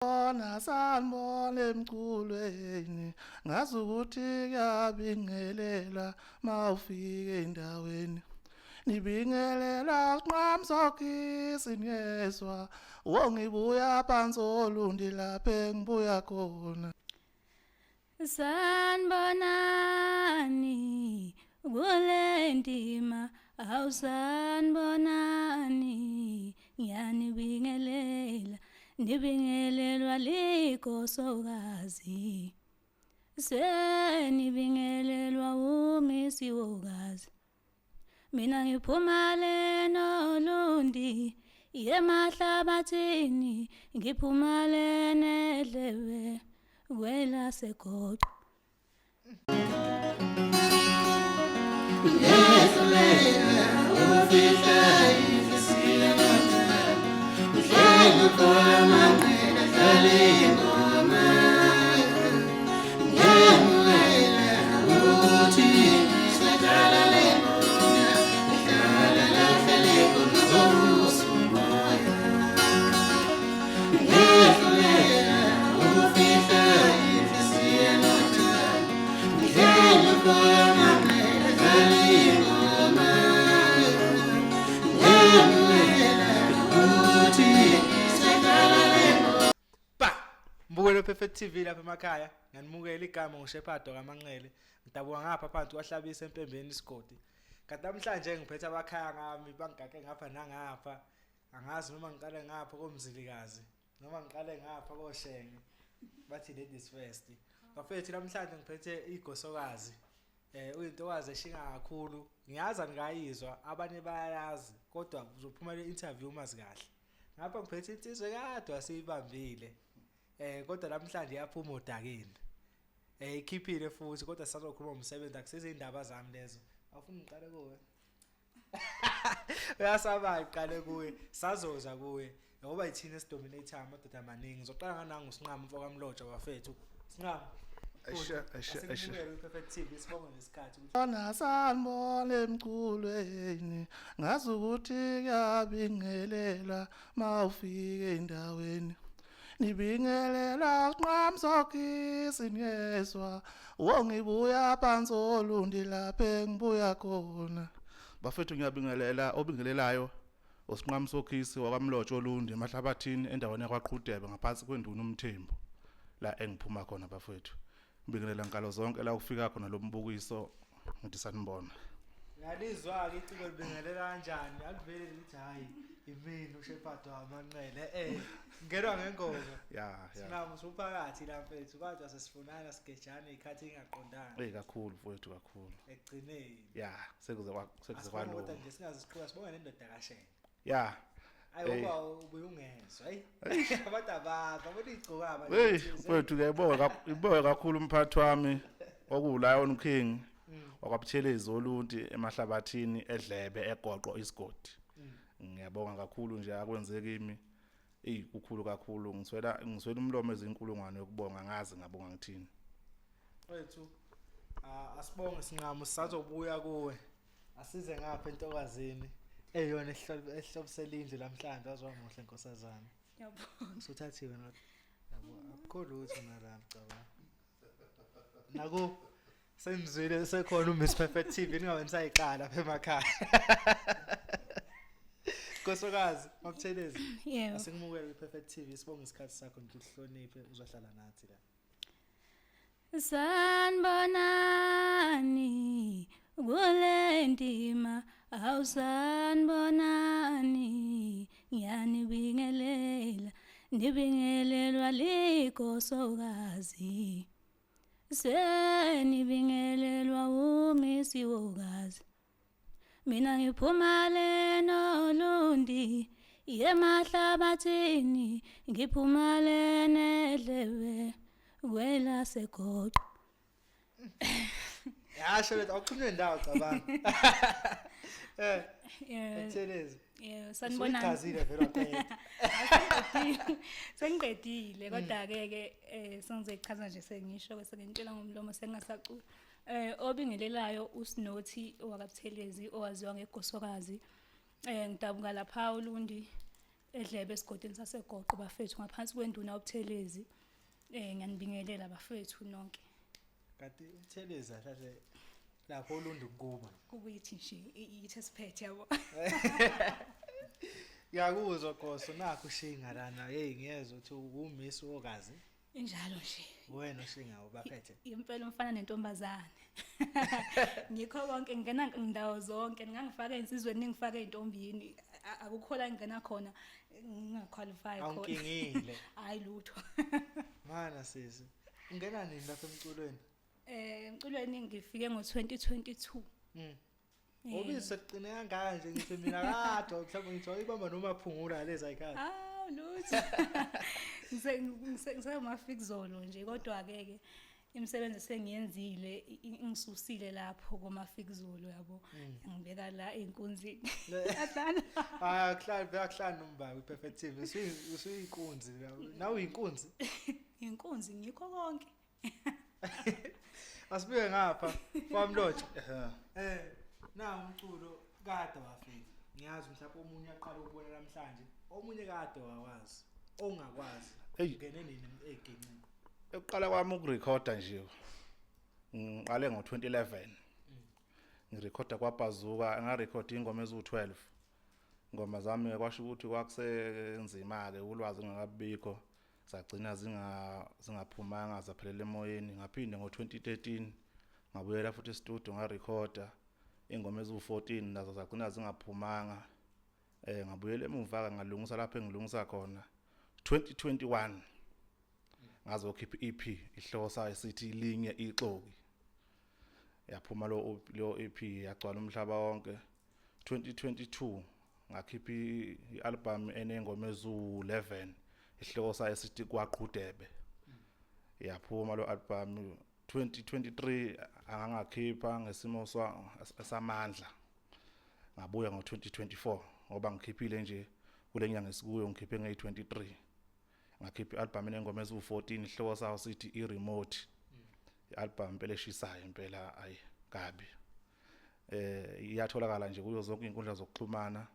Sanibona, sanibona emculweni, ngazi ukuthi kuyabingelela mawufika endaweni. Nibingelela sinqamsokisi niyezwa, wongibuya phansi olundi lapha engibuya khona. Sanibonani kule ndima, awusanibonani, ngiyanibingelela, nibingelelwa ligosokazi, senibingelelwa umisiwokazi. Mina ngiphuma le nolundi yemahlabathini, ngiphuma le nedlebe kwelasegoqo. Ngehluleka ukufihla inhliziyo nothando, ngihleli amanqele dlala ingoma. Ngemukela ukuthi sidlala le ngoma, ihlala lahle le ngoma zovusa umoya. Ngehluleka ukufihla inhliziyo nothando, ngihleli amanqele dlala ingoma. Ngemukela ukuthi sidlala le ngoma. Ba! Mbukelo Perfect TV lapha emakhaya. Ngiyanimukela, igama nguShepherd kaManqele. Ngidabuka ngapha phansi kwaHlabisa eMpembeni isigodi. Kanti namhlanje ngiphethe abakhaya ngami bangigaqe ngapha nangapha. Angazi noma ngiqale ngapha koMzilikazi noma ngiqale ngapha koShenge. Bathi ladies first. Bafethu, namhlanje ngiphethe igosokazi. Uyintokazi eshinga kakhulu. Ngiyazi anikayizwa, abanye bayayazi, kodwa kuzophuma le interview mazi kahle. Ngapha ngiphethe insizwe kade wasiyibambile. Kodwa namhlanje iyaphuma odakeni. Ikhiphile futhi, kodwa sisazokhuluma ngomsebenzi, akusizo indaba zami lezo. Awufuni ngiqale kuwe? Uyasaba iqale kuye, sazoza kuye. Ngoba ithina esidominate amadoda amaningi. Ngizoqala nganangu Sinqama umfo kaMlotshwa, bafethu. Sinqama. Esha, esha, esha. Asikubukele kwi-Perfect TV, sibonge nesikhathi ukuthi Bona, sanibona emculweni, ngazi ukuthi kuyabingelela mawufika endaweni. Nibingelela sinqamsokisi niyezwa, wongibuya phansi olundi lapha engibuya khona. Bafethu, ngiyabingelela. Obingelelayo uSinqamsokhisi wakwaMlotshwa olundi emahlabathini, endaweni yakwaQhudebe, ngaphansi kwenduna uMthembu, la engiphuma khona. Bafethu, ngibingelela nkalo zonke la ufika khona lo mbukiso, ngithi sanibona. Ngiyalizwa-ke iciko libingelela kanjani, alivele lithi hhayi, imini uShepherd wamanqele, ngenwa ngengoma. Ya. Sinqama, usuphakathi la mfethu, kodwa sesifunana sigejane iy'khathi ey'ngaqondanga. Ey, kakhulu mfowethu, kakhulu. Ekugcineni. Ya, sekuze Asibonge kodwa kwalunga. nje singaze siqhuba, sibonge nendoda kaShenge. Ayi. Hey. Ngoba ubuye ungezwa, hayi, abantu abazi abona iy'gcokama. Hey mfowethu, ngiyayibonga ibonge kakhulu umphathi wami okuwu Lion King wakwaButhelezi olunti emahlabathini edlebe egoqo isigodi. Ngiyabonga kakhulu nje akwenze kimi. Ey, kukhulu kakhulu, ngiswela umlomo ezinkulungwane yokubonga, ngazi ngabonga ngithini. Wethu, asibonge Sinqamo, sisazobuya kuwe. Asize ngapha entokazini eyona ehlobisela indlu namhlanje. Waziwa muhle, nkosazana. Ngiyabonga. Usuthathiwe not yabo, akukho lutho nalapha, cabanga naku senizwile, sekhona uMiss Perfect TV, ningabe nisayiqala lapha emakhaya. Nkosokazi Mabuthelezi. Yebo. Asikumukele kwi-Perfect TV, sibonge isikhathi sakho nje, uhloniphe uzohlala nathi la. Sanibonani kule ndima, awusanibonani, ngiyanibingelela, nibingelelwa ligosokazi, senibingelelwa umisiwokazi. Mina ngiphuma le nolundi yemahlabathini, ngiphuma le nedlebe kwelasegoqo. Yasho lethu, awuxhunywe ndawo, cabanga. Buthelezi. Yebo, sanibonani. Usuyichazile vele waqeda. Sengiqedile, kodwa ke sengizoyichaza nje, sengisho ke sengintshela ngomlomo, sengingasacula. Obingelelayo uSinothi owakaButhelezi owaziwa ngegosokazi. Ngidabuka lapha uLundi. Edlebe esigodini saseGoqo bafethu ngaphansi kwenduna uButhelezi. Ngiyanibingelela bafethu nonke. Kanti uButhelezi kahle lapho olunda ukuba. Kukuyithi nje yithi esiphethe yabo. Ngiyakuzwa Goso, nakho ushinga lana. Hey, ngiyezwa ukuthi umisi wokazi. Injalo nje. Wena ushinga ubaphethe. Impela umfana nentombazane. Ngikho konke, ngingena ndawo zonke, ningangifaka ensizweni, ningifake eintombini. Akukho la ngingena khona ngingaqualify khona. Awunkingile. Hayi lutho. Mana sisi, ungena nini lapha emculweni? Emculweni ngifike ngo-2022. Obise kuqine kangaka nje, ngithi mina kade mhlawumbe ngithi wayibamba noma phungula lezi ayikhathi. Hawu lutho. Ngisemafikizolo nje, kodwa ke ke imisebenzi sengiyenzile ingisusile lapho komafikizolo yabo. Ngibeka la einkunzini. Adlala. Hayi akuhlali, bayakuhlala nomba kwi-Perfect TV. Usuyinkunzi la. Nawe uyinkunzi? Inkunzi ngikho konke. Asibike ngapha kwaMlotshwa. Na umculo kade wafika. Ngiyazi mhlawumbe omunye aqala ukubona namhlanje, omunye kade wawazi, ongakwazi. Ungene nini eginqini? Ekuqala kwami ukurekhoda nje ngiqale ngo-2011. Ngirekhoda kwaBazuka, ngarekhoda ingoma eziwu-12. Ingoma zami kwasho ukuthi kwakusenzima ke, ulwazi ngakabikho, sagcina zingaphumanga, zaphelela emoyeni. Ngaphinde ngo-2013 ngabuyela futhi e-studio ngarekhoda ingoma eziwu-14, nazo zagcina zingaphumanga. Ngabuyela emuva ke ngalungisa lapho engilungisa khona. 2021 ngazokhipha i-EP, ihloko sayo sithi linye ixoki. Yaphuma lo EP yagcwala umhlaba wonke. 2022 ngakhipha i-album enengoma ezu-11, ihloko sayo sithi Kwaqhudebe. Yaphuma lo album. 2023 angangakhipha ngesimo samandla. Ngabuya ngo-2024 ngoba ngikhiphile nje kule nyanga esikuyo, ngikhiphe ngeyi-23. Ngakhipha i-album enengoma eziwu-14, ihloko sayo sithi i-remote. I-album impela eshisayo impela, ayi kabi. Iyatholakala nje kuyo zonke izinkundla zokuxhumana,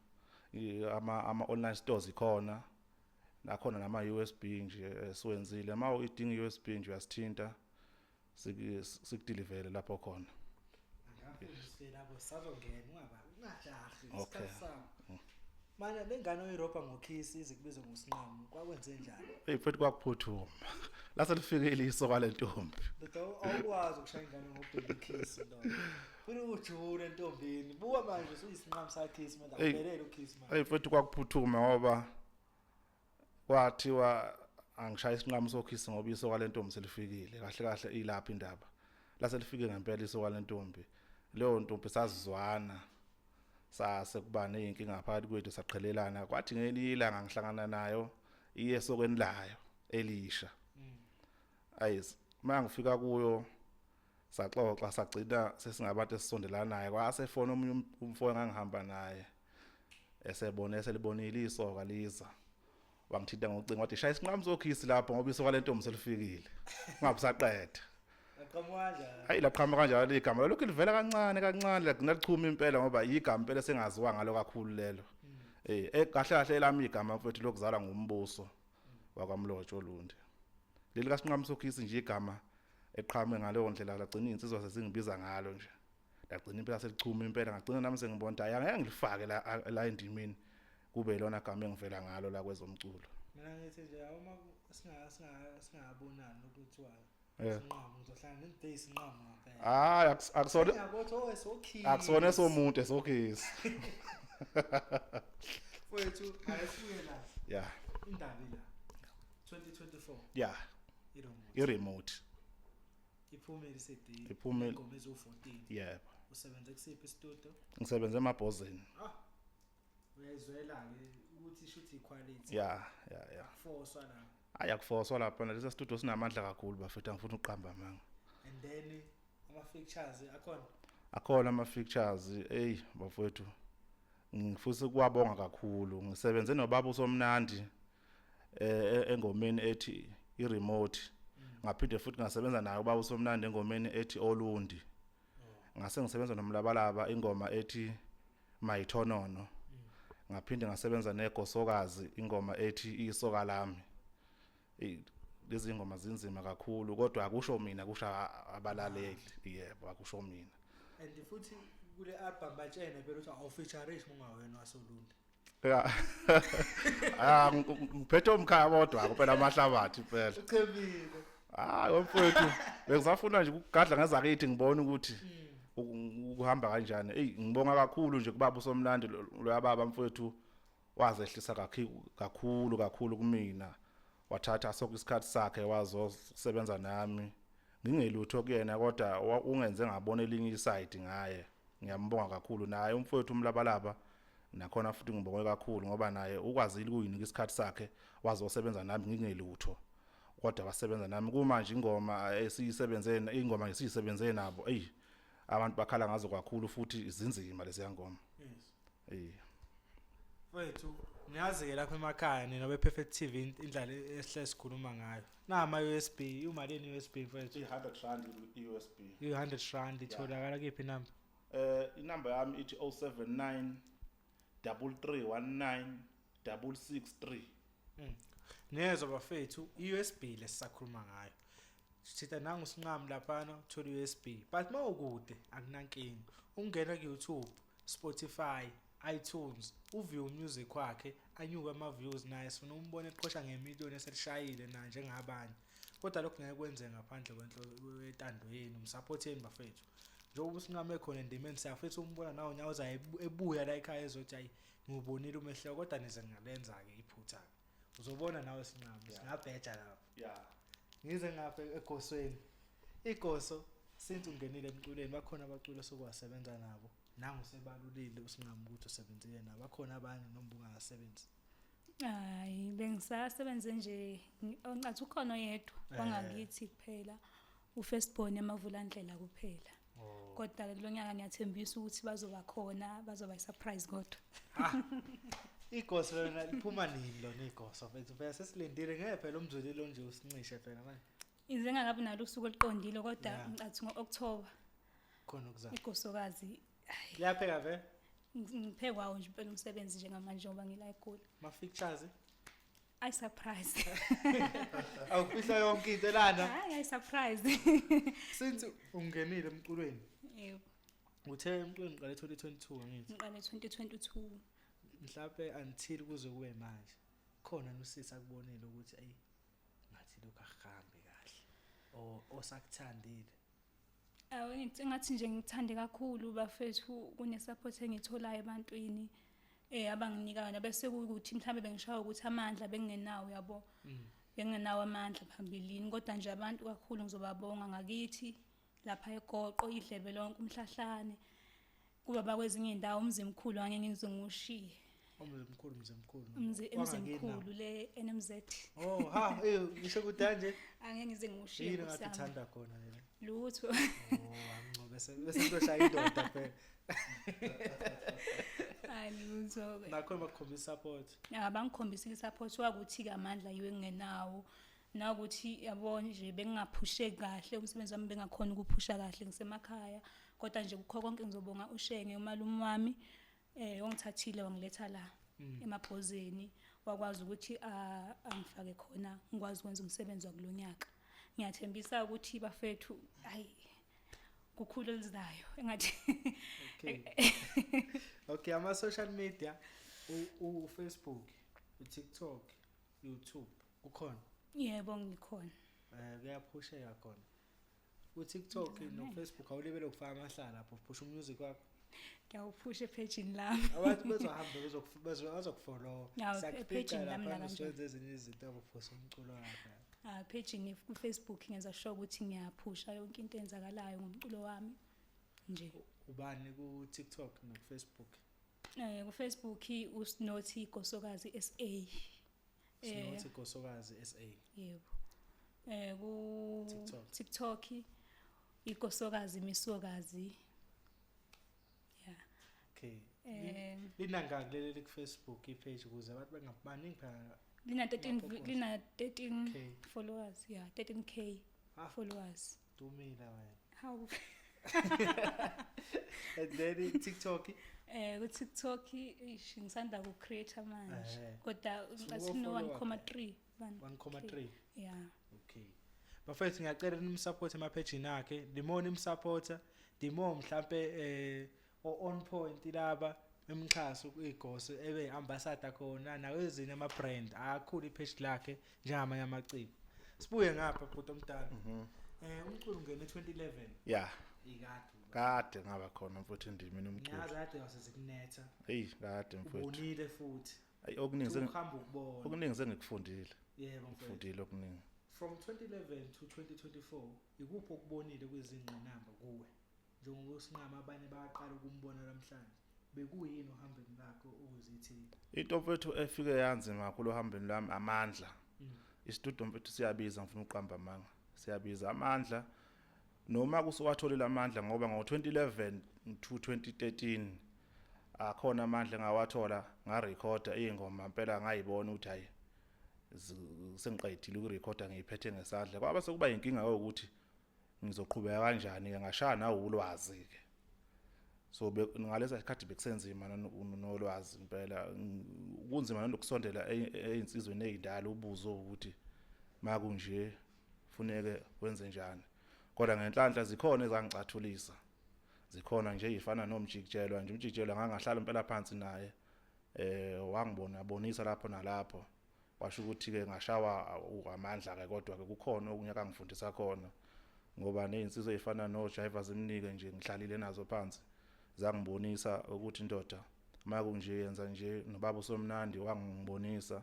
ama online stores ikhona, nakhona nama USB nje esiwenzile. Uma uyidinga i-USB nje uyasithinta, sikudilivele lapho khona. Angafundise lapho sazongena, ungajahi isikhathi sami. Manje lengane oyiroba ngokhisi ize kubizwe ngosinqamu, kwakwenze njani? Hey mfethu, kwakuphuthuma. Lase lifikile iso kwalentombi. Ndoda, awukwazi ukushaya ingane ngobheka ikhisi ndoda. Funa ujule entombini. Buka manje usuyisinqamu sakhisi manje, akuphelele ukhisi manje. Hey mfethu, kwakuphuthuma ngoba kwathiwa angishaya isinqamu sokhisi ngoba iso kwalentombi selifikile. Kahle kahle ilapha indaba. Lase lifike ngempela iso kwalentombi. Leyo ntombi sazizwana. Sase kuba nezinkinga phakathi kwethu, saqhelelana. Kwathi ngelinye ilanga ngihlangana nayo iye esokweni layo elisha. Ayis, mangifika kuyo saxoxa, sagcina sesingabantu esisondelanayo. Kwase fona omunye umfo engangihamba naye, esebone eselibonile isoka liza, wangithinta ngocingo wathi shaya isinqamu sokhisi lapho ngoba isoka lentombi selifikile. Ungabe usaqeda. Laqhamuka kanjani? Hayi laqhamuka kanjalo igama. Lokhu livela kancane kancane lagcina lichuma impela ngoba igama impela sengaziwa ngalo kakhulu lelo. Kahle kahle elami igama mfethu lokuzalwa ngumbuso wakwaMlotshwa Olundi. Leli kasinqamu sokhisi nje igama eqhamuke ngaleyo ndlela, lagcina insizwa sezingibiza ngalo nje. Lagcina impela selichuma impela, ngagcina nami sengibona hayi angeke ngilifake la endimini kube lona gama engivela ngalo la kwezomculo. Mina ngithi nje uma singabonani lokuthiwa sinqamu, ngizohlala nento eyisinqamu ngempela. Hayi, akusona Ngiyabona owesokhisi. Akusona esomuntu esokhisi. Mfowethu, ayisibuye la. Indaba la. 2024. I-remote. I-remote. Iphumile i-CD. Iphumile. Ingoma eziwu-14. Yebo. Usebenze kusiphi i-studio? Ngisebenze eMabhozeni. Uyayizwela-ke ukuthi isho ukuthi i-quality. Yeah. Akufoswa lapha. Hayi, akufoswa lapha. Lesi studio sinamandla kakhulu bafethu, angifuni ukuqamba amanga. And then ama-features akhona? Akhona ama-features. Hey bafethu, ngifisa ukuwabonga kakhulu. Ngisebenze nobaba uSomnandi engomeni ethi i-remote. Ngaphinde futhi ngasebenza naye ubaba uSomnandi engomeni ethi Olundi. Ngase ngisebenza noMlabalaba ingoma ethi Mayithonono. Ngaphinde ngasebenza negosokazi, ingoma ethi Isoka Lami. Lezi ngoma zinzima kakhulu, kodwa akusho mina, kusho abalaleli. Yebo, akusho mina. And futhi kule album batshene phela ukuthi awufeatureish ungawena wasoLundi. Ya. Ah, ngiphethe umkhaya bodwa kuphela, amahlabathi phela. Uchemile. Hayi mfowethu, bengisafuna nje ukugadla ngezakithi, ngibone ukuthi ukuhamba kanjani. Ey, ngibonga kakhulu nje kubaba uSomlandi loya baba mfowethu, wazehlisa kakhulu kakhulu kumina. Wathatha sonke isikhathi sakhe wazosebenza nami. Ngingelutho kuyena, kodwa ungenze ngabona elinye iside ngaye. Ngiyambonga kakhulu naye umfowethu uMlabalaba, nakhona futhi ngibonge kakhulu ngoba naye ukwazile ukuyinika isikhathi sakhe wazosebenza nami ngingelutho. Kodwa wasebenza nami kumanje ingoma esiyisebenze, ingoma esiyisebenze nabo, ey, abantu bakhala ngazo kakhulu futhi izinzima lezi ngoma. Yes. Mfethu, niyazi-ke lapha emakhaya nina be-Perfect TV indlela esihle sikhuluma ngayo. Nama USB, umalini USB mfethu? I100 rand i-USB. I-100 rand itholakala kephi inamba? Inamba yami ithi 079 3319 663. Nezwa bafethu, i-USB lesisakhuluma ngayo. Sitha nangu sinqamu laphana uthola i-USB. But mawukude akunankinga. Ungena ku-YouTube, Spotify, iTunes, uview music wakhe, anyuke ama views naye, sifuna umbone eqhosha ngemiliyoni eselishayile na njengabanye. Kodwa lokhu ngeke kwenzeke ngaphandle kwentando yenu, msupport yenu bafethu. Njengoba usinqame khona endimeni, siyafisa umbona nawo nyawo ebuya la ekhaya ezothi ayi ngiwubonile umehluko, kodwa nize ngalenza-ke iphutha-ke. Uzobona nawe sinqame, singabheja lapho. Ngize ngapha egosweni. Igoso since ungenile emculweni bakhona abaculi osokwasebenza nabo. Nangu sebalulile usinqame ukuthi usebenzile nabo. Bakhona abanye noma ungasebenzi. Hayi, bengisasebenze nje, ngicathi ukhona oyedwa wangakithi kuphela, u-first born emavulandlela kuphela. Kodwa lo nyaka ngiyathembisa ukuthi bazoba khona, bazoba i-surprise kodwa. Igoso lona liphuma nini lona igoso mfethu? Phela sesilindile, ngeke phela umzwililo nje usincishe phela manje. Ize ngakabi nalo usuku oluqondile, kodwa ngicathi ngo-October. Khona okuzayo. Igosokazi, hayi. Liyapheka vele? Ngiphekwawo nje impela umsebenzi njengamanje njengoba ngila eGoli. Ma features? Ayi surprise. Awufihla yonke into lana. Hayi, ayi surprise. Since ungenile emculweni. Yebo. Uthe emculweni uqale 2022 angithi? Ngiqale 2022. Mhlawumbe until kuze kube manje. Khona nosisi akubonile ukuthi ayi ngathi lokhu akuhambi kahle. O osakuthandile. Awu, ngathi nje ngikuthande kakhulu bafethu, kune support engitholayo ebantwini abanginika yona, bese kuwukuthi mhlambe bengishaya ukuthi amandla bengingenawo, yabo. Bengingenawo amandla phambilini, kodwa nje abantu kakhulu ngizobabonga ngakithi lapha eGoqo, idlebe lonke, umhlahlane. Kuba bakwezinye indawo umzimkhulu angeke ngize ngiwushiye. Umzimkhulu, umzimkhulu. Umzimkhulu le NMZ. Oh ha, ngisho kude nje. Angeke ngize ngiwushiye. Yini ngathi uthanda khona yena? Lutho. Oh, anginqobe bese kuzoshaya indoda phela. Hayi lutho. Nakho bakukhombisa support. Ya, bangikhombisile support, wakuthi ke amandla yiwe ngingenawo. Nawukuthi yabo nje bengingaphusheki kahle umsebenzi wami, bengakhona ukuphusha kahle ngisemakhaya, kodwa nje kukho konke ngizobonga uShenge umalume wami ongithathile wangiletha la emabhozeni, wakwazi ukuthi angifake khona ngikwazi ukwenza umsebenzi wakulonyaka. Ngiyathembisa ukuthi bafethu, hayi kukhulu elizayo engathi. Okay. Okay, ama social media, u Facebook, u TikTok, YouTube kukhona? Yebo, ngikhona. Kuyaphusheka khona. U TikTok no Facebook awulibele ukufaka amahlala lapho, phusha umusic wakho. Ngiyawuphusha epage lami. Abantu bezohamba bazokufollow. Epage lami la kanjani. Siyenze ezinye izinto abaphosa umculo wakho. Ah, page ku Facebook ngenza sure ukuthi ngiyaphusha yonke into eyenzakalayo ngomculo wami nje. Ubani ku TikTok no Facebook? Ku Facebook uSnothi Gosokazi SA. Snothi Gosokazi SA. Yebo. Ku TikTok iGosokazi Misokazi. Yeah. Okay. Linangaki leli ku Facebook ipage ukuze abantu bengabaningi phela? Lina 13, lina 13 followers, yeah, 13K followers. Dumile wena. Hawu. And then TikTok? Ku TikTok, ish, ngisanda ku create manje. Kodwa So asino wo-follow 1.3 bani. 1.3. Yeah. Okay. Bafethu, ngiyacela nimsupport emaphejini akhe. The more nimsupporta, the more mhlambe on point laba emxhaso kuyigose ebe ambassador khona nawezinye ama brand akakhulu ipage lakhe njengamanye amaciko. Sibuye ngapha, bhuti omdala. Umculo ungene 2011. Yeah. Ikade. Kade ngaba khona, mfowethu, endimeni umculo. Ngiyazi kade wasezikunetha. Hey, kade, mfowethu. Ubonile futhi. Ayi, okuningi Uhamba ukubona. okuningi sengikufundile. Yebo, mfowethu. Ngikufundile okuningi. From 2011 to 2024, ikuphi okubonile kwizingqinamba kuwe njengoba usinqama abanye bayaqala ukumbona namhlanje? Bekuyini ohambeni lakho ukuzithi? Into, mfowethu, efike yanzima kakhulu ohambeni lwami, amandla. Isitudio, mfowethu, siyabiza, ngifuna uqamba amanga, siyabiza amandla, noma kusuwatholile amandla, ngoba ngo-2011 to 2013 akhona amandla engawathola, ngarekhoda iy'ngoma impela, ngayibona ukuthi hayi, sengiqedile ukurekhoda, ngiyiphethe ngesandla. Kwaba sekuba inkinga ukuthi ngizoqhubeka kanjani-ke, ngashaya nawo ulwazi-ke. So ngalesa sikhathi bekusenzima nolwazi impela. Kunzima nanokusondela ey'nsizweni ey'ndala ubuze ukuthi makunje funeke wenze njani, kodwa ngenhlanhla zikhona ezangicathulisa, zikhona nje ey'fana nomjikijelwa nje. Umjikijelwa ngangahlala impela phansi naye, wangibona bonisa lapho nalapho, washo ukuthi-ke ngashawa amandla-ke, kodwa-ke kukhona okunye akangifundisa khona, ngoba ney'nsizwa ey'fana no-Jiva Zimnike nje ngihlalile nazo phansi, zangibonisa ukuthi indoda makunje yenza nje, nobaba usomnandi wangibonisa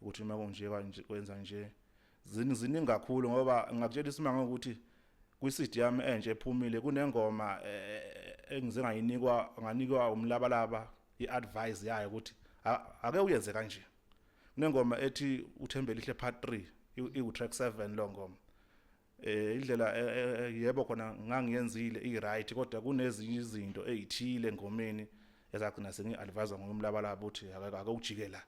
ukuthi makunje kanje kwenza nje. Ziningi kakhulu, ngoba ngingakutshela isimanga ukuthi kwi-CD yami entsha ephumile kunengoma engize ngayinikwa, nganikwa umlabalaba i-advice yayo ukuthi ake uyenze kanje. Kunengoma ethi uThembelihle part 3, iwu track 7 lo ngoma. Indlela yebo khona ngangiyenzile i-right, kodwa kunezinye izinto ezithile engomeni ezagcina sengi-advise ngomlabalaba ukuthi ake ujike la,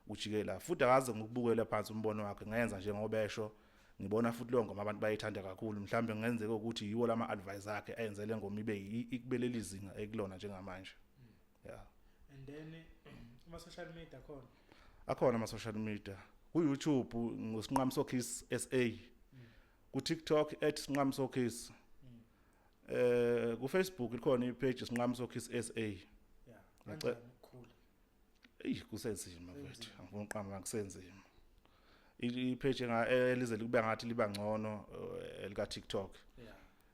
ujike la, futhi akaze ngikubukele phansi umbono wakhe, ngayenza njengoba esho. Ngibona futhi leyo ngoma abantu bayithanda kakhulu, mhlawumbe kungenzeka ukuthi yiwo lama advice akhe ayenze le ngoma ibe ikubelele izinga ekulona njengamanje, yeah. And then ama social media khona? Akhona ama social media. Ku YouTube nguSinqamso Kiss SA, ku TikTok @sinqamsokiss, ku Facebook ikhona ipage Sinqamso Kiss SA. Kanjani ukukhula? Eyi, kusenzima, mfethu, angifuni uqamba, kusenzima. I-page elize likube ngathi liba ngcono elika TikTok.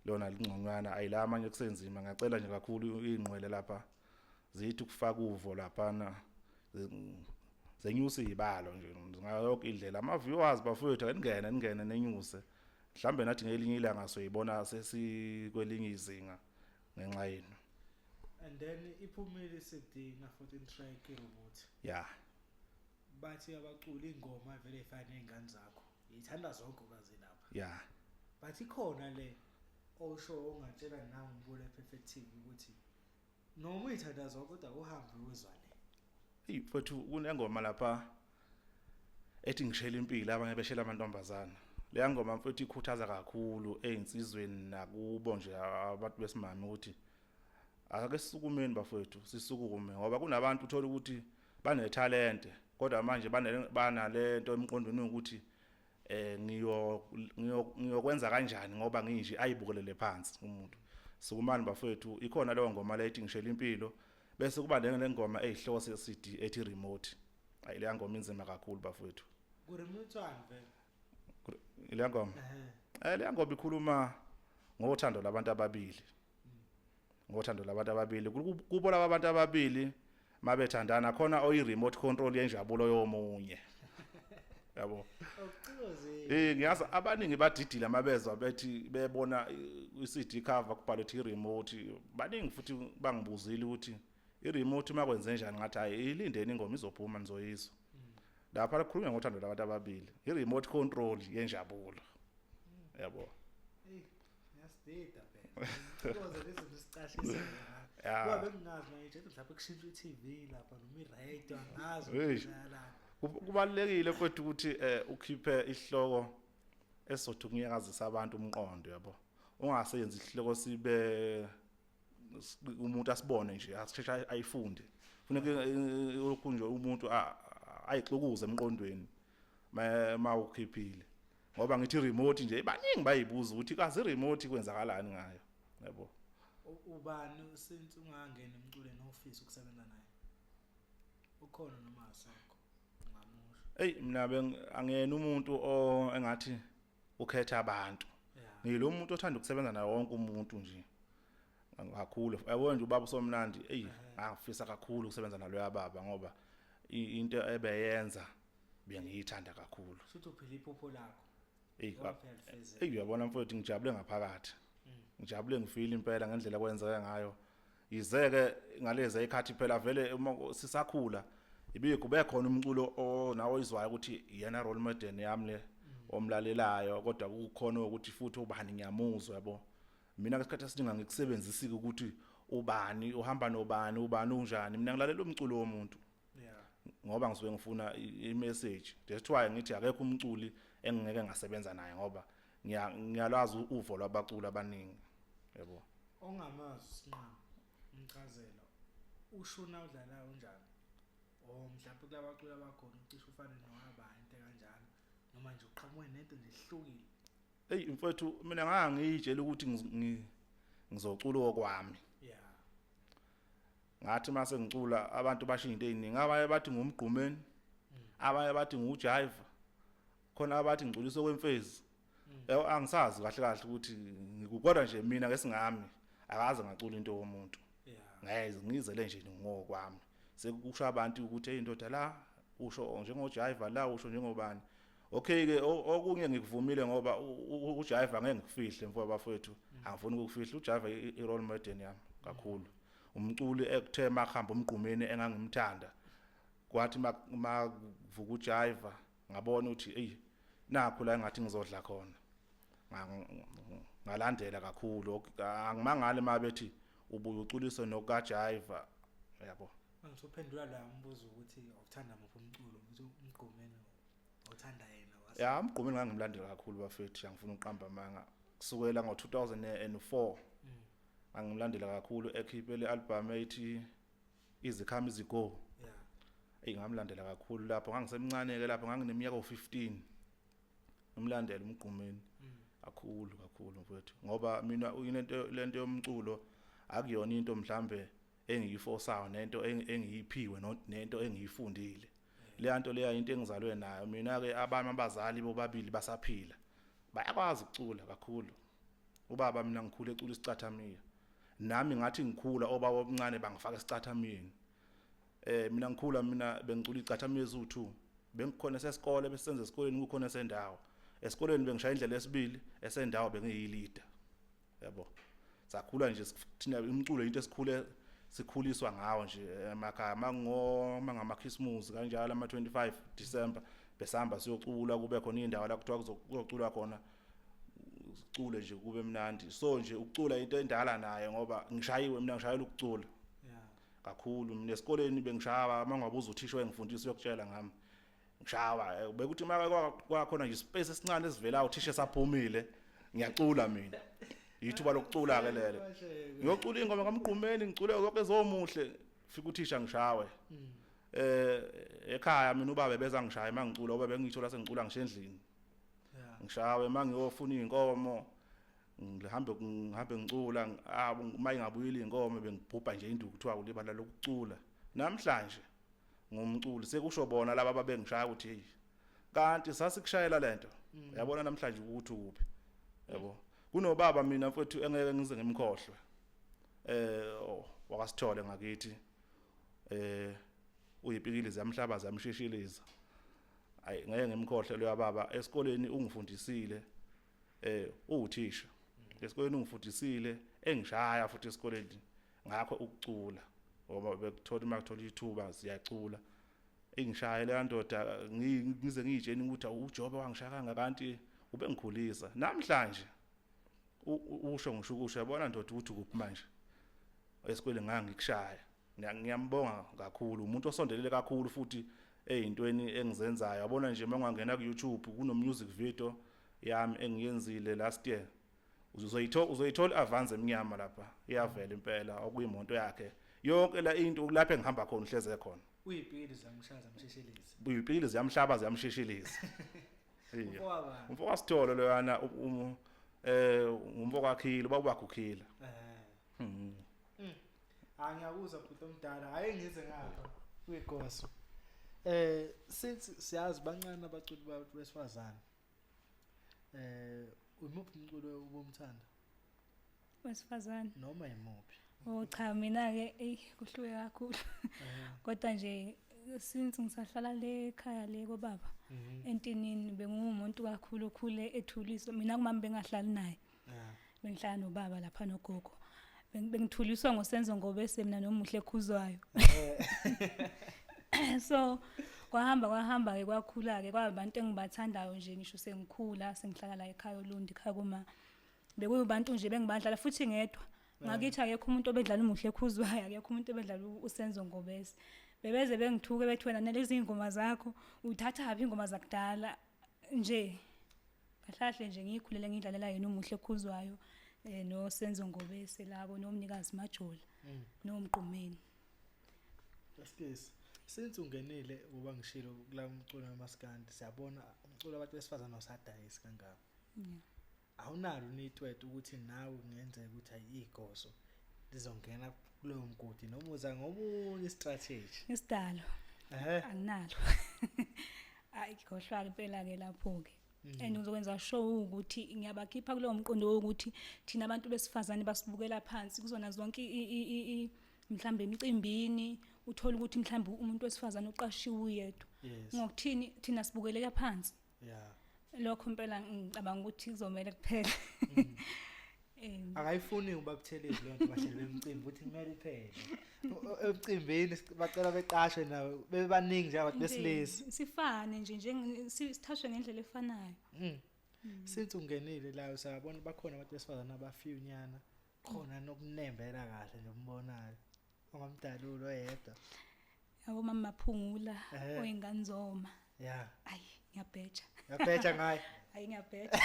Lona lingconywana, ayila amanye kusenzima. Ngiyacela nje kakhulu ingqwele lapha zithi ukufaka uvo laphana, zenyusa izibalo nje ngayo yonke indlela, ama viewers, bafowethu, ake ningene, ningene nenyuse, mhlambe nathi ngelinye ilanga soyibona sesikwelinye izinga ngenxa yenu. And then iphumile i-CD na 14 track i-robot. Bathi abaculi ingoma vele ifana nezingane zakho, ithanda zonke okazi lapha. But ikhona le osho ongatshela nangibulo Perfect TV ukuthi noma uyithanda zonke kodwa uhambe uzwa le? Eyi, mfowethu, kunengoma lapha ethi ngishela impilo, abanye beshela amantombazana. Leya ngoma, mfowethu, ikhuthaza kakhulu ey'nsizweni nakubo nje abantu besimame ukuthi ake sisukumeni, bafowethu, sisukume, ngoba kunabantu uthola ukuthi banethalente, kodwa manje banalento emqondweni ukuthi ngiyokwenza kanjani ngoba nginje, ayibukelele phansi umuntu. Sukumani, bafowethu. Ikhona leyo ngoma le ethi ngishela impilo, bese kuba le ngoma eyihloko se-CD ethi remote. Ayi, leya ngoma inzima kakhulu, bafowethu. Ku-remote one vele? Leya ngoma, leya ngoma ikhuluma ngothando labantu ababili, ngothando labantu ababili. Kubo laba bantu ababili mabethandana khona oyi remote control yenjabulo yomunye, yabo. Awucikoze. Ngiyazi abaningi badidile mabezwa bethi bebona i-CD cover kubhalwe ethi remote. Baningi futhi bangibuzile ukuthi i-remote makwenze njani, ngathi hayi, ilindeni ingoma izophuma, nizoyizwa. Lapha kukhulunywa ngothando labantu ababili, i-remote control yenjabulo, yabo. Hey, ngiyasidida phela. Ngicikoze lezi sicashisa. Kuba bengingazi manje mhlawumbe kushintshwa i-TV lapha noma i-radio, angazi Eish. la. Kubalulekile mfowethu ukuthi ukhiphe isihloko esizothi ukunyakazisa abantu umqondo, yabo. Ungaseyenzi isihloko sibe umuntu asibone nje, asisheshe ayifunde. Funeka lokhu nje umuntu ayixukuze emqondweni ma ukhiphile. Ngoba ngithi remote nje baningi bayibuza ukuthi kazi remote kwenzakalani ngayo, yabo. Ubani since ungangena emculweni ofisa ukusebenza naye? Ukhona noma asekho? Ungamusho. Hey, mina angiyena umuntu engathi ukhetha abantu. Ngilo muntu othanda ukusebenza naye wonke umuntu nje kakhulu. Yabo nje ubaba uSomnandi, ey, ngafisa kakhulu ukusebenza naloya baba ngoba into ebeyenza bengiyithanda kakhulu. Futhi uphila iphupho lakho. Ey, uyabona mfowethu, ngijabule ngaphakathi. Ngijabule ngifile impela ngendlela kwenzeka ngayo. Yizeke ngalezi ikhathi phela vele uma sisakhula ibikho khona umculo nawo izwayo ukuthi yena role model yami le omlalelayo, kodwa kukhona ukuthi futhi ubani ngiyamuzwa, yabo. Mina ngesikhathi esiningi ngikusebenzisike ukuthi ubani uhamba nobani, ubani unjani. Mina ngilalela umculo womuntu ngoba ngisuke ngifuna i-message. That's why ngithi akekho umculi engingeke ngasebenza naye ngoba ngiyalwazi uvo lwabaculi abaningi, yabo. Ongamazi uSinqamu, umchazelo ushuna udlala unjani? Oh, mhlawumbe kulabaculi abakhona ucishe ufane nowabani, into kanjalo, noma nje uqhamuke nento nje ehlukile. Hey mfowethu, mina ngangiyitshela ukuthi ngizocula okwami. Ngathi mase ngicula abantu basho into eziningi, abanye bathi ngumgqumeni, abanye bathi ngujive, khona abathi ngiculisa kwemfezi. Yebo, angisazi kahle kahle ukuthi kodwa nje mina ngesingami akaze ngacula into yomuntu. Ngeke ngizele nje ngokwami. Sekusho abantu ukuthi hey ndoda la usho njengojive, la usho njengobani. Okay ke, okunye ngikuvumile ngoba ujive angeke ngikufihle mfowethu bafowethu, angifuni ukukufihla. Ujive i role model yami kakhulu. Umculi ekuthe makhamba umgqumeni engangimthanda, kwathi makuvuka ujive ngabona ukuthi hey nakho la engathi ngizodla khona. Ngalandela kakhulu. Angimangale mabethi ubuye uculise nokajive, yabo. Ngisophendula la umbuzo ukuthi awuthanda muphi umculo, ukuthi umgqumeni awuthanda yena wase. Ya, umgqumeni ngangimlandela kakhulu bafethu, angifuni ukuqamba amanga. Kusukela ngo2004 angimlandela kakhulu ekhiphe le album ethi Izikhama Izigo. Ey, ngamlandela kakhulu lapho, ngangisemncane ke lapho, ngangineminyaka u15. Ngimlandela umgqumeni kakhulu kakhulu mfowethu, ngoba mina into lento yomculo akuyona into mhlambe engiyiforsayo nento engiyiphiwe nento engiyifundile. Le nto leya into engizalwe nayo. Mina ke abami abazali bobabili basaphila, bayakwazi ukucula kakhulu. Ubaba mina ngikhule ecula isicathamiya, nami ngathi ngikhula obaba omncane bangifaka esicathamiyeni. Mina ngikhula mina bengicula icathamiya ezu2, bengikhona sesikole besenze esikoleni, kukhona esendawo. Esikoleni bengishaya indlela esibili, esendawo bengiyi leader, yabo. Sakhula nje thina umculo into esikhule sikhuliswa ngawo nje emakhaya, mangoma ngamaChristmas kanjalo, ama 25 December besihamba siyocula, kube khona indawo la kuthiwa kuzoculwa khona, sicule nje kube mnandi. So nje ukucula into endala naye ngoba ngishayiwe mina, ngishayela ukucula kakhulu. Mina esikoleni bengishaya, mangabuza uthisha engifundisa uyokutshela ngami, ngishawa bekuthi maka kwakhona nje space esincane esivelayo, uthisha esaphumile, ngiyacula mina. Ithuba lokucula ke lelo, ngiyocula ingoma kaMgqumeni, ngicule konke ezomuhle, fika uthisha ngishawe. Ekhaya mina ubaba beza ngishaya mangicula, ngoba bengithola sengicula ngisho endlini. Ngishawe mangiyofuna inkomo, ngihambe ngihambe ngicula, uma ingabuyile inkomo bengibhubha nje induku, kuthiwa ulibala lokucula. Namhlanje ngumculi, sekusho bona laba ababengishaya ukuthi hey, kanti sasikushayela lento, uyabona namhlanje ukuthi ukuphi, yabo. Kunobaba mina mfowethu engeke ngize ngimkhohlwe, wakasithole ngakithi, uyipikili ziyamhlaba ziyamshishiliza, ayi ngeke ngimkhohlwe lo baba. Esikoleni ungifundisile, uwuthisha esikoleni, ungifundisile, engishaya futhi esikoleni ngakho ukucula, ngoba bekuthola uma kuthola ithuba siyacula. Ingishaya le ndoda, ngize ngiyitsheni ukuthi uJobe wangishaya kanga, kanti ubengikhulisa. Namhlanje usho ngisho ukusho, yabona ndoda ukuthi kuphi manje esikoleni ngangikushaya. Ngiyambonga kakhulu, umuntu osondelele kakhulu futhi eyintweni engizenzayo. Yabona nje uma ungangena ku YouTube kuno music video yami engiyenzile last year. Uzoyithola i-Avanza emnyama lapha, iyavela impela okuyimoto yakhe. Yonke la into lapha engihamba khona uhleze khona. Uyipili zamshaza msheshelezi. Uyipili ziyamhlaba ziyamshishiliza. Iya. Umfowabani? Umfowasitholo loyana umfowakakhile ubaba wakhe ukhila. Ah, ngiyakuzwa bhuti omdala, hayi ngize ngapha kwigoso. Since siyazi bancane abaculi babantu besifazane. Umuphi umculo ubumthanda Wesifazane. noma imuphi? Oh cha, mina ke ey kuhluke kakhulu. Kodwa nje since ngisahlala le ekhaya le kobaba entinini, bengumuntu kakhulu okhule ethuliswa. Mina kumama bengahlali naye. Bengihlala nobaba lapha nogogo. Bengithuliswa ngoSenzo Ngobese mina noMuhle Khuzwayo. So kwahamba kwahamba ke kwakhula ke kwaba abantu engibathandayo nje, ngisho sengikhula sengihlala la ekhaya oLundi ekhaya kuma bekuyibantu nje bengibadlala futhi ngedwa. Ngakithi akekho umuntu obedlala uMuhle Khuzwayo, akekho umuntu obedlala uSenzo Ngobese. Bebeze bengithuke bethi wena nalezi ingoma zakho uthatha phi, ingoma zakudala nje. Kahle nje ngikhulele ngidlalela yena uMuhle Khuzwayo noSenzo Ngobese labo nomnikazi Majola noMgqumeni. Excuse. Since ungenile uba ngishilo kula umculo wamaskandi, siyabona umculo wabantu besifazane awusadayisi kangaka. Awunalo nitwetwe ukuthi nawe kungenzeka ukuthi ayigoso lizongena kulowo mgodi noma uza ngomunye strategy? Isidalo. Anginalo. Hayi, khohlwa impela ke lapho ke. And ngizokwenza sure ukuthi ngiyabakhipha kulowo mqondo wokuthi thina abantu besifazane basibukela phansi kuzona zonke mhlambe emcimbini, uthola ukuthi mhlambe umuntu wesifazane uqashiwe uyedwa. Ngokuthini thina sibukeleka phansi. Lokho impela ngicabanga ukuthi kuzomela kuphela. Akayifuni uBabuthelezi leyo nto, bahleli bemcimbi ukuthi kumele iphele. Emcimbini bacela beqashwe nawo bebaningi nje abantu besilisa. Sifane nje sithashwe ngendlela efanayo. Since ungenile la usabona bakhona abantu besifazane abafiyunyana khona nokunembela kahle nje umbonayo. Ongamdalula oyedwa. Yabo mama Maphungula oyinganzoma. Ayi ngiyabheja. Ngiyabheja ngaye. Ayi ngiyabheja.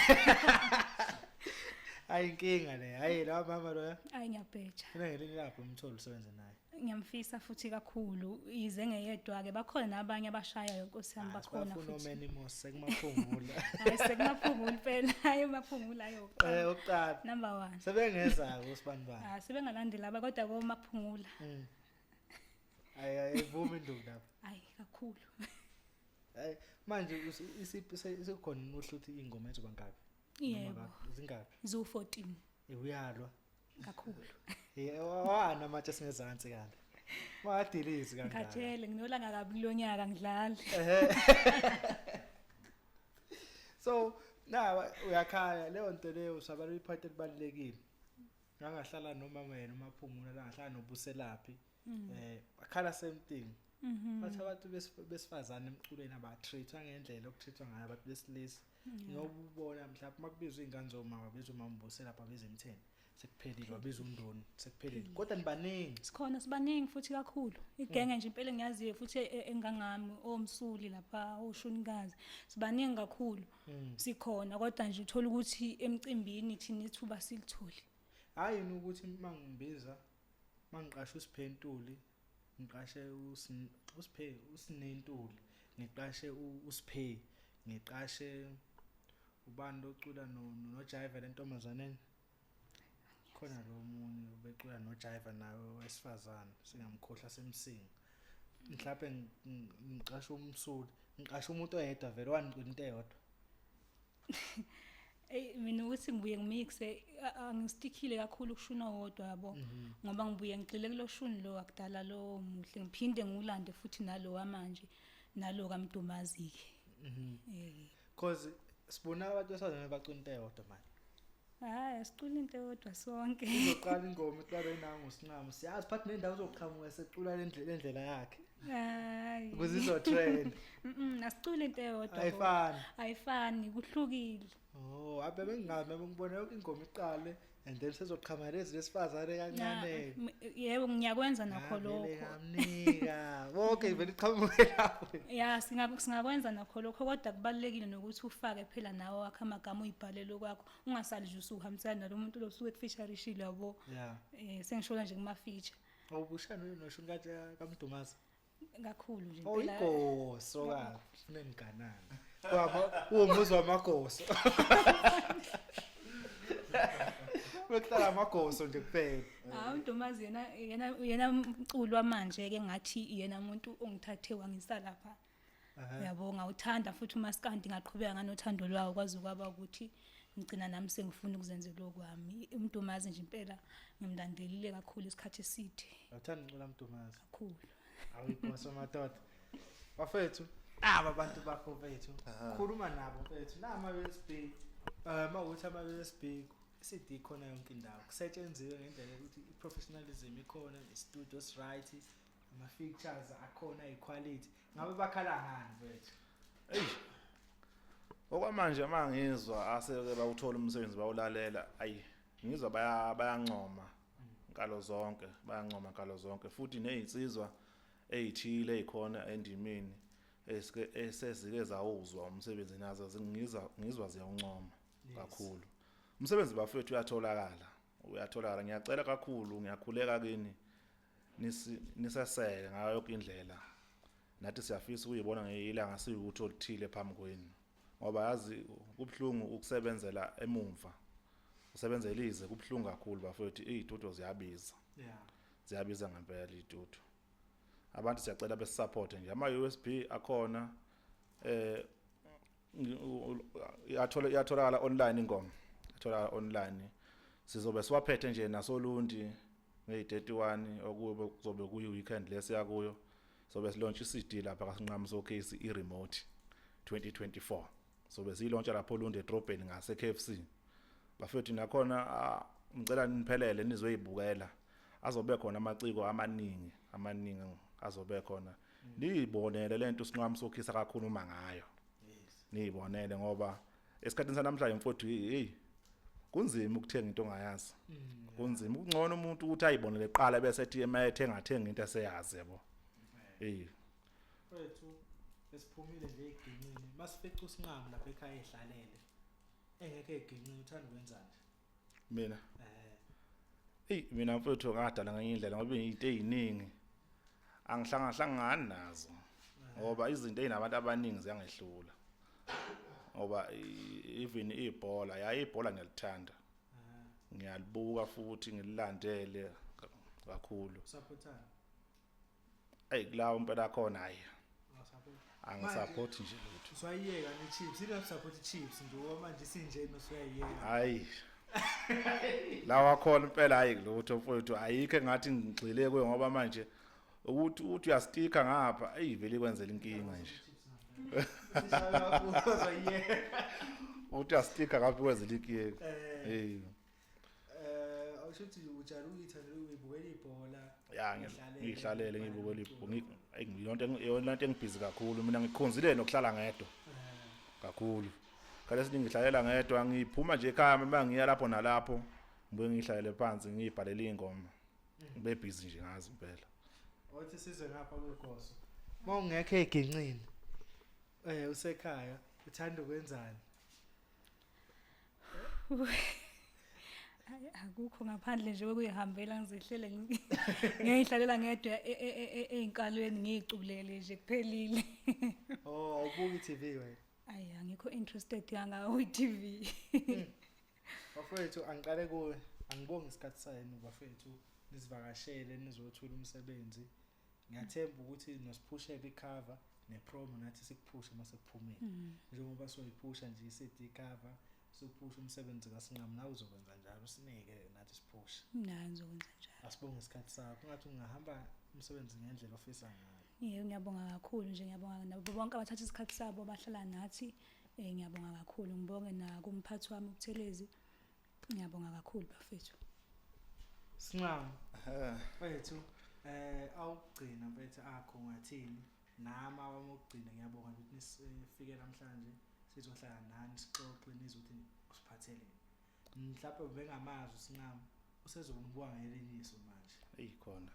Ayi inkinga le. Hayi la mama lo. Ayi ngiyabheja. Mina ngelinye lapho umtholo usebenze naye. Ngiyamfisa futhi kakhulu ize ngeyedwa ke, bakhona nabanye abashayayo Nkosi yami, bakhona futhi. futhi. Bafuna uManimos sekumaphungula. Hayi sekumaphungula phela, hayi maphungula ayo. Oqala. Number 1. Sebengeza usibani bani. Ah, sebengalandela aba kodwa komaphungula. Ayi ayivumi induku lapha. Hayi kakhulu. Hayi manje isiphi sekukhona unohlu uthi ingoma ezoba ngaphi? Yebo. Zingaphi? Zu 14. Uyalwa kakhulu. Yebo, amatshe singezansi kanti. Wadilizi kangaka. Ngikhathele nginolanga kabi kulonyaka ngidlala. So nawe uyakhaya leyo nto leyo usabala ipart elibalekile. Ngangahlala noma yena uMaphungula la ngahlala noBuselaphi. Bakhala same thing. Bathi abantu besifazane emculweni abatreatwa ngendlela okutreatwa ngayo abantu besilisa. Ngoba ubona mhlawumbe makubizwa izingane zomama babizwa uMambuselaphi abezemtheni. Sekuphelile wabiza uNdoni sekuphelile, kodwa nibaningi. Sikhona sibaningi futhi kakhulu. Igenge nje impela engiyaziyo futhi engangami omsuli lapha oshunikazi sibaningi kakhulu. Sikhona kodwa nje uthola ukuthi emcimbini thina ithuba silitholi. Hayi ukuthi mangibiza mangiqashe uSiphentuli, ngiqashe uSiphe uSinentuli, ngiqashe uSiphe, ngiqashe ubani ocula noJive lentombazaneni. Khona lo munye ubecula noJive nawe wesifazane singamkhohlwa semsinga. Mhlawumbe ngiqashe umsuli, ngiqashe umuntu oyedwa vele wanicula into eyodwa. Ey mina ukuthi ngibuye ngimixe angistikhile kakhulu kushuna wodwa yabo, ngoba ngibuye ngigxile kuloshuni lo akudala lo muhle, ngiphinde ngiwulande futhi nalo wamanje nalo kaMdumazi ke. Because sibona abantu besifazane bacula into eyodwa manje. Hayi sicula into eyodwa sonke. Uzoqala ingoma iqale nangu sinqamu. Siyazi phathi nendawo uzoqhamuka secula lendlela yakhe. Hayi. Ukuze izotrend. Asicule into eyodwa. Ayifani. Ayifani, kuhlukile. Oh, abe bengingazi ngibona yonke ingoma iqale and then sezoqhamuka lezi lesifazane kancane. Yebo, ngiyakwenza nakho lokho. Ngamnika. Bonke vele iqhamuke lapho. Ya, singakwenza nakho lokho, kodwa kubalulekile nokuthi ufake phela nawe wakho amagama, uyibhalele okwakho, ungasali nje usuhambisana nalo muntu lo usuke ekufeaturishile, yabo. Yeah. Sengishola nje kuma feature. Awubushana nosho ngathi kaMdumazi. Kakhulu nje Oh, impela. igoso ka. Funa ngiganana. Kwaba uwumuzi wamagoso. Bekuhlala amagoso nje kuphela. Hawu, uNdumazi yena umculo wamanje ke, ngathi yena umuntu ongithathe wangisa lapha. Uyabo, ngawuthanda futhi umaskandi, ngaqhubeka nganothando lwawo kwaze kwaba ukuthi ngigcina nami sengifuna ukuzenzela okwami. UMdumazi nje impela ngimlandelile kakhulu isikhathi eside. Awuthanda ucula Mdumazi? Kakhulu. Awuyigoso madoda. Bafethu, aba bantu bakho bethu. Khuluma nabo mfethu. Nama USB. Mawuthi ama USB CD khona yonke indawo. Kusetshenziwe ngendlela ukuthi i-professionalism ikhona, i-studio is right, ama features akhona, i-quality. Ngabe bakhala ngani mfethu? Ey. Okwamanje mangizwa aseke bawuthola umsebenzi bawulalela, ayi ngizwa bayancoma nkalo zonke, bayancoma nkalo zonke, futhi nezinsizwa ezithile ezikhona endimeni esike esezike zawuzwa umsebenzi nazo ngizwa ziyawuncoma kakhulu. Umsebenzi bafethu uyatholakala, uyatholakala. Ngiyacela kakhulu, ngiyakhuleka kini niseseke ngayo yonke indlela. Nathi siyafisa ukuyibona ngelanga siyukuthi oluthile phambi kwenu, ngoba yazi kubhlungu ukusebenzela emumva, usebenzela ize, kubhlungu kakhulu bafethu. Izitudio ziyabiza. Ziyabiza ngempela izitudio. Abantu siyacela besisupport nje, ama USB akhona, iyatholakala online ingoma, itholakala online. Sizobe siwaphethe nje nasolundi ngeyi-31, okube kuzobe kuyi weekend lesiya kuyo, sobe silaunch i-CD lapha kaSinqamu Case i-remote 2024. Sobe siyilauncha lapho Olundi edrobheni ngase KFC bafethu. Nakhona ngicela niphelele nizoyibukela, azobe khona amaciko amaningi amaningi azobe khona, niyibonele lento uSinqamu Sokhisa kakhuluma ngayo. Niyibonele, ngoba esikhathini sanamhlanje mfowethu, hey, kunzima ukuthenga into ongayazi. Kunzima, kungcono umuntu ukuthi ayibonele eqala bese ethi mayethenga thenga into eseyazi, yabo. Hey mfethu, esiphumile nje eginqini, masifica uSinqamu lapha ekhaya ehlalele engekho eginqini, uthanda ukwenzani? Mina? Hey, mina mfethu ngadala ngenye indlela, ngoba izinto eziningi angihlangahlangani nazo, ngoba izinto ezinabantu abaningi ziyangehlula. Ngoba even ibhola, yayi ibhola ngiyalithanda, ngiyalibuka futhi ngililandele kakhulu. Supportana? Ey, kulawo impela khona hayi, angisupport nje lutho. Usayiyeka ne-Chiefs, ina support i-Chiefs nje manje sinjena, usuyayiyeka? Hayi, lawa khona impela hayi lutho mfowethu, ayikho engathi ngigxile kuyo, ngoba manje ukuthi uthi uyastika ngapha, eyi vele kwenzela inkinga nje. Uthi uyastika ngapha kwenzela inkinga. Hey, awushuthi ujala uyithandela uyibukela ibhola? Ya, ngihlalele ngibukela ibhola. Iyona into engibhizi kakhulu mina, ngikhonzile nokuhlala ngedwa kakhulu. Kale ngihlalela ngedwa, ngiphuma nje ekhaya uma ngiya lapho nalapho, ngibuye ngihlalele phansi ngiyibhalele ingoma, ngibe busy nje ngazo impela. Othi size ngapha kwegoso, mawungekho eginqini, usekhaya, uthanda ukwenzani? Akukho ngaphandle nje kokuyihambela ngizihlele, ngiyihlalela ngedwa ey'nkalweni, ngiyiculele nje, kuphelile. Oh, awubuki i-TV wena? Ayi, angikho interested kangako kwi-TV. Bafowethu, angiqale kuwe, angibonge isikhathi senu bafethu, nisivakashele nizothula umsebenzi. Ngiyathemba ukuthi nosiphushela i-cover ne-promo, nathi sikuphushe mase kuphumile, njengoba soyiphusha nje i-CD cover, sophusha umsebenzi kaSinqamu, nawe uzokwenza njalo, usinike nathi siphushe. Na, ngizokwenza njalo. Asibonge isikhathi sakho, ungathi ungahamba umsebenzi ngendlela ofisa ngayo. Yebo, ngiyabonga kakhulu nje, ngiyabonga nabo bonke abathatha isikhathi sabo bahlala nathi. Ngiyabonga kakhulu, ngibonge nakumphathi wami uButhelezi. Ngiyabonga kakhulu bafethu. Sinqamu mfethu, awugcina mfethu akho ngathini, nami awami okugcina, ngiyabonga ukuthi nisifike namhlanje. Izohlala nani sixoxe nizwe ukuthi usiphatheleni. Mhlawumbe ubengamazi uSinqamu, usezombuka ngelinye iso manje. Eyi khona.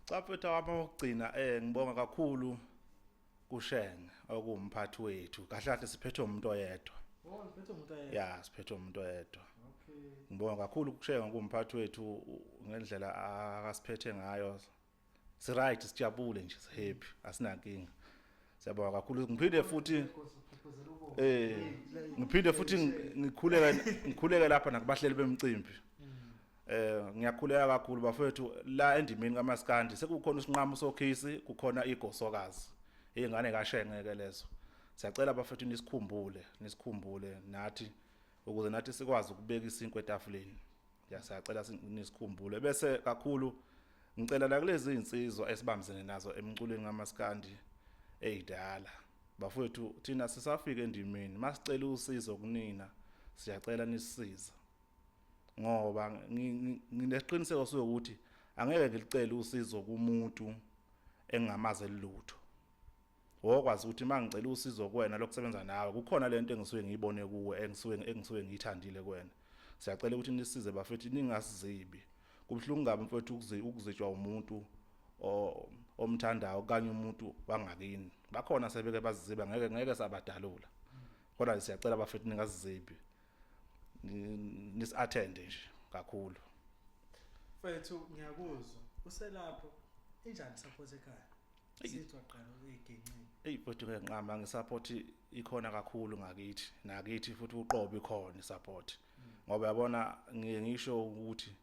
Cha mfethu wami okugcina ngibonga kakhulu kuShenge okumphathi wethu. Kahle kahle siphethwe umuntu oyedwa. Oh, ngiphethe umuntu oyedwa. Ya, siphethwe umuntu oyedwa. Okay. Ngibonga kakhulu kuShenge okumphathi wethu ngendlela akasiphethe ngayo. Si right, sijabule nje, si happy, asinankinga. Siyabonga kakhulu. Ngiphinde futhi ngiphinde futhi ngikhuleke lapha nakubahleli bemcimbi. Ngiyakhuleka kakhulu bafethu la endimeni kaMaskandi sekukhona uSinqamu Sokhisi, kukhona iGosokazi. Izingane kaShenge ke lezo. Siyacela bafethu nisikhumbule nathi ukuze nathi sikwazi ukubeka isinkwe etafuleni. Siyacela nisikhumbule. Bese kakhulu ngicela la kulezi insizwa esibambisene nazo emculweni kaMaskandi eyidala. Bafethu thina sisafika endimeni, masicela usizo kunina, siyacela nisisize. Ngoba nginesiqiniseko sokuthi angeke ngilicele usizo kumuntu engingamazi lutho. Wokwazi ukuthi mangicela usizo kuwena lokusebenza nawe, kukhona lento engisuke ngiyibone kuwe, engisuke ngiyithandile kuwena. Siyacela ukuthi nisize bafethu, ningasizibi. Kubuhlungu kabi mfethu ukuzitshwa umuntu omthandayo okanye umuntu wangakini. Bakhona sebeke baziziba, ngeke sabadalula. Kodwa siyacela bafethu ningasizibi. Nisi-attend nje kakhulu. Mfethu ngiyakuzwa. Uselapho injani support ekhaya? Sithi waqala uyigenqile. Ey mfethu ngenqama ngesupport ikhona kakhulu ngakithi. Nakithi futhi uqobo ikhona isupport. Ngoba yabona ngiye ngisho ukuthi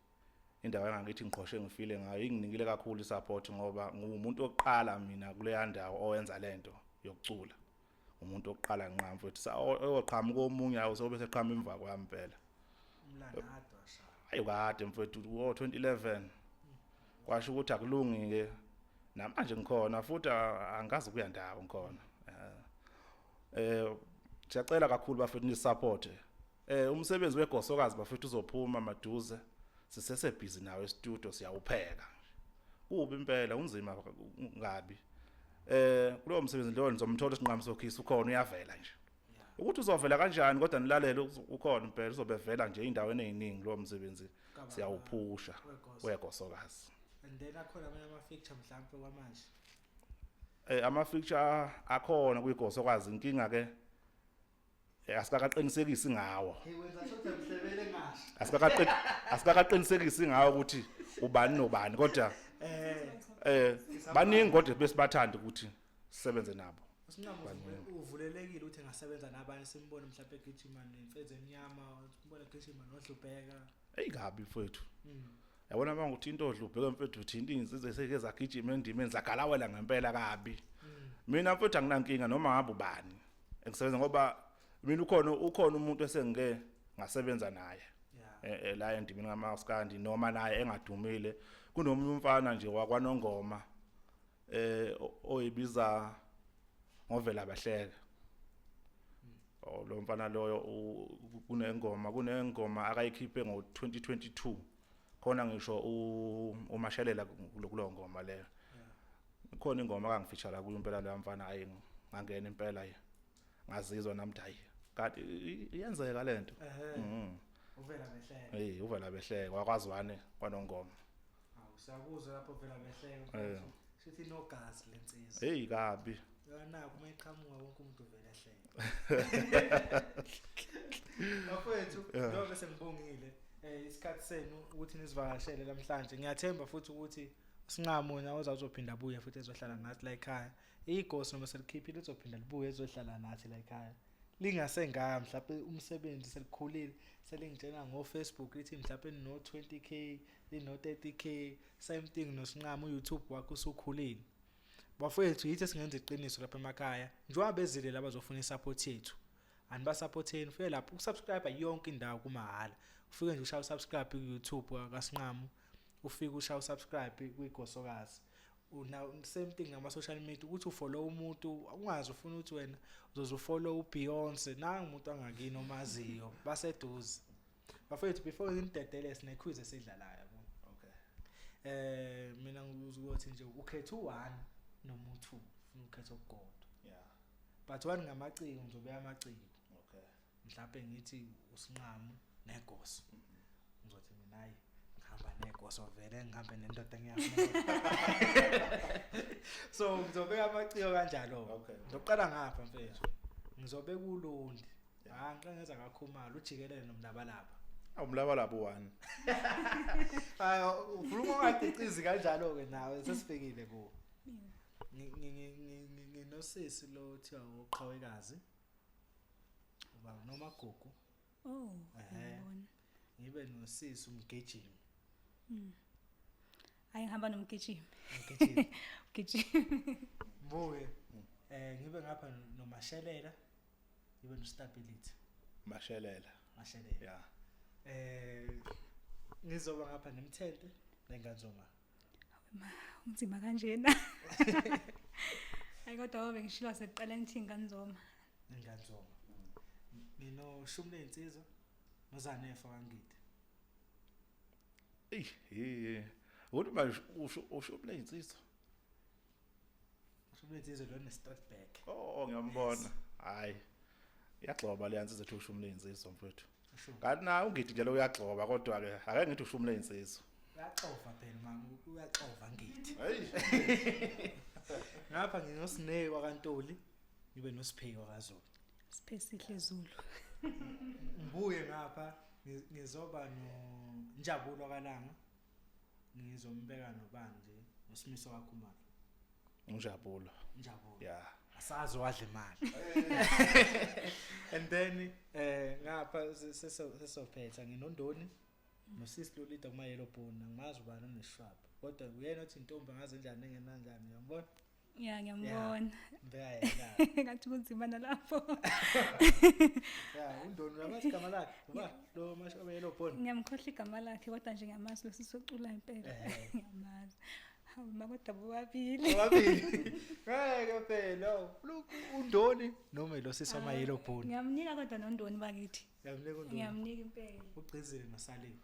indawo engakithi ngiqhoshe ngifile ngayo inginikile kakhulu isupport ngoba ngumuntu oqala mina kuleya ndawo owenza lento yokucula. Umuntu oqala nqa mfethu oqhamuka omunye awu sobe seqhamuka emva kwami phela. Umlando adwasha. Ayi kade mfethu ngo 2011 kwasho ukuthi akulungi ke namanje ngikhona futhi angazi kuya ndawo ngikhona. Siyacela kakhulu bafethu ni support. Umsebenzi weGosokazi bafethu uzophuma maduze. Sisese busy nawe e-studio siyawupheka. Kubi impela unzima ngabi. Kulowo msebenzi lo nizomthola uSinqamu Sokhisi ukhona uyavela nje. Ukuthi uzovela kanjani kodwa nilalele ukhona impela uzobevela nje endaweni eziningi lo msebenzi siyawuphusha weGosokazi. And then akhona amanye ama feature mhlawumbe kwamanje. Ama feature akhona kwiGosokazi inkinga ke asikakaqinisekisi ngawo. Hey wenza shotha mhlebele ngasho. Asikakaqinisekisi ngawo ukuthi ubani nobani kodwa baningi kodwa besibathanda ukuthi sisebenze nabo. Usinqamu uvulelekile ukuthi engasebenza nabanye simbone mhlawumbe egijima nemfezi emnyama, simbone egijima noDlubheka. Ey kabi mfethu. Yabona mangukuthi into oDlubheka mfethu uthinta insizwe seke zagijima endimeni zagalawela ngempela kabi. Mina mfethu anginankinga noma ngabe ubani engisebenza ngoba mina ukhona umuntu esengike ngasebenza naye. La endimeni kaMaskandi noma naye engadumile kunomunye umfana nje wakwaNongoma oyibiza ngovela bahleka. Lo mfana loyo kunengoma akayikhiphe ngo2022 khona ngisho uMashelela kulo ngoma leyo. Ikhona ingoma akangifeature kuyo impela lo mfana ayi ngangena impela ngazizwa nami hayi kanti iyenzeka lento. Uvela behleka. Hey uvela behleka wakwaZwane kwaNongoma. Awu siyakuzwa lapho uvela behleka. Sithi nogazi lensizwa. Hey kabi. Yona kuma iqhamuka wonke umuntu uvela ehleka. Bafethu njengoba sengibongile isikhathi senu ukuthi nisivakashele namhlanje. Ngiyathemba futhi ukuthi uSinqamu nawe uzophinda abuye futhi ezohlala nathi la ekhaya. Igosi noma selikhiphile uzophinda libuye ezohlala nathi la ekhaya. Lingasengaka mhlawumbe umsebenzi selikhulile selingitshela ngo Facebook lithi mhlawumbe no 20k lino 30k same thing noSinqamu uYouTube wakhe usukhulile. Bafowethu yithi singenza iqiniso lapha emakhaya njengoba bezile laba bazofuna isupport yethu. Anibasupporteni ufike lapho usubscribe yonke indawo kumahhala. Ufike nje ushaya usubscribe ku YouTube kaSinqamu, ufike ushaya usubscribe kwiGosokazi. Una same thing ngama social media ukuthi ufollow umuntu ungazi ufuna ukuthi wena uzozufollow uBeyonce nanga umuntu angakini omaziyo baseduze. Bafowethu before ngidedele sine quiz esidlalayo yabo. Okay. Mina ngizokuthi nje ukhetha u1 noma u2 ufuna ukhetha okukodwa. Yeah. But 1 ngamaciko ngizobeka amaciko. Okay. Mhlawumbe ngithi usinqamu negoso. Ngizothi mina hayi, ngihamba negoso vele, ngihambe nendoda engiyafuna. So ngizobeka amaciko kanjalo. Ngizoqala ngapha mfethu. Ngizobeka uLundi. Ah, ngiqengeza kakhumalo ujikelele nomlabalaba. Awumlabalaba u1. Hayi, ukhuluma ungagicizi kanjalo ke nawe, sesifikile kuwo. Nginosisi lo othiwa uqhawekazi. Uba nomagugu. Oh, Ehhe. ngiyabona. Ngibe nosisi umgijimi. Hayi, ngihamba nomgijimi. Umgijimi. Umgijimi. Mbuke. Ngibe ngapha nomashelela. Ngibe no stability. Mashelela. Mashelela. Yeah. Ngizoba ngapha nemthente nenganzoma. Unzima kanjena. Hayi, kodwa ngobe ngishilo sekuqala ngithi inganzoma. Inganzoma. Ngino shumi lezinsizwa nozanefa kangidi. Ey, hey. Uthi manje usho lezinsizwa. Shumi lezinsizwa lo ne straight back. Oh, ngiyambona. Hayi. Iyagxoba le ansizwa ethi ushumi lezinsizwa mfethu. Usho. Kanti na ungidi nje lo uyagxoba, kodwa ke ake ngithi ushumi lezinsizwa. Uyaxova phela mama, uyaxova ngidi. Hey. Ngapha nginosine wakaNtuli, ngibe noSiphiwe kaZulu. Siphesihle Zulu. Ngibuye ngapha ngizoba noNjabulo kaLanga. Ngizombeka nobani nje, noSimiso kaKhumalo. Ngijabulo. Njabulo. Yeah. Asazi wadla imali. And then ngapha sesophetha nginondoni nosisi lo leader kuma yellow bone, angimazi ubani oneshwap. Kodwa uyena othi intombi ngaze njani engenanjani, uyambona? Ya, ngiyambona. Mbeka yena. Ngathi kunzima nalapho. Ya, undoni uyamazi igama lakhe? Uba lo masho yellow bone. Ngiyamkhohlwa igama lakhe, kodwa nje ngiyamazi lo sisi ocula impela. Ngiyamazi. Hawu, makodwa bobabili. Bobabili. Ngeke phela. Look, undoni noma lo sisi wama yellow bone. Ngiyamnika kodwa nondoni bakithi. Ngiyamnika undoni. Ngiyamnika impela. Ugcizile noSaliwe.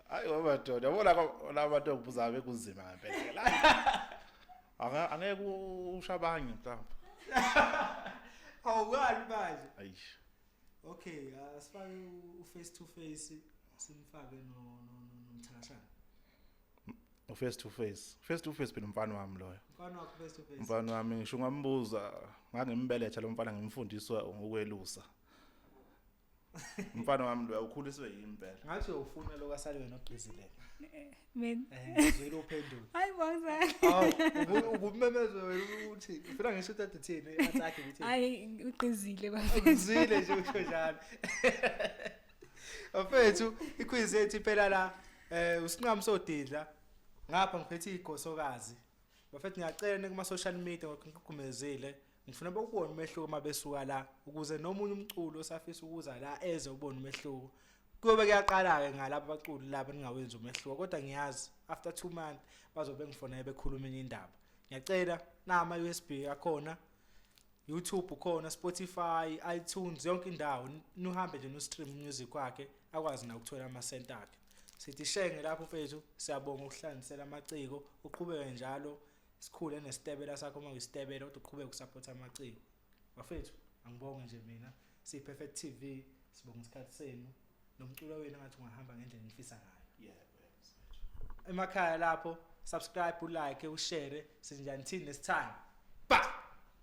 Hayi madoda, yabona laba bantu okubuza bekunzima ngempela la. Angeke usho abanye mhlawumbe. Awukali manje. Ayish. Okay, asifake u face to face, simfake no nomthakashana. U face to face. Face to face phela umfana wami loyo. Umfana wakho face to face. Umfana wami ngisho ngambuza, ngangimbeletha lo mfana ngimfundiswa ukwelusa. Umfana wami lo ukhuliswe yimi impela. Ngathi uyofuna lokho asaliwe nogqizile. Mina. Ngizwile uphendula. Hayi bongza. Hawu, ubumemezwe wena uthi ufuna ngisho ukuthi uthini, athi akhe uthini. Hayi, ugqizile bafethu. Ugqizile nje usho njalo. Bafethu, iquiz yethu iphela la. Usinqamu sodidla. Ngapha ngiphethe igosokazi. Bafethu, ngiyacela ni kuma social media ngikugumezile. Ngifuna ukubona umehluko mabesuka la, ukuze nomunye umculo osafisa ukuza la eze ubone umehluko. Kuyobe kuyaqala ke ngalabo abaculi laba ningawenzi umehluko, kodwa ngiyazi after 2 months bazobe ngifonela bekhuluma enye indaba. Ngiyacela nama USB akhona, YouTube ukhona, Spotify, iTunes, yonke indawo nihambe nje no stream music wakhe akwazi na ukuthola ama cent akhe. Sithi shenge lapho mfethu, siyabonga ukuhlanganisela amaciko, uqhubeke njalo, sikhule nesitebela sakho uma uyisitebela, kodwa uqhubeke usupport amaciko. Bafethu, angibonge nje mina, siyi Perfect TV, sibonga isikhathi senu. Nomculo wenu ngathi ungahamba ngendlela enifisa ngayo. Yebo. Emakhaya lapho, subscribe, ulike, ushare, sinjani thini next time.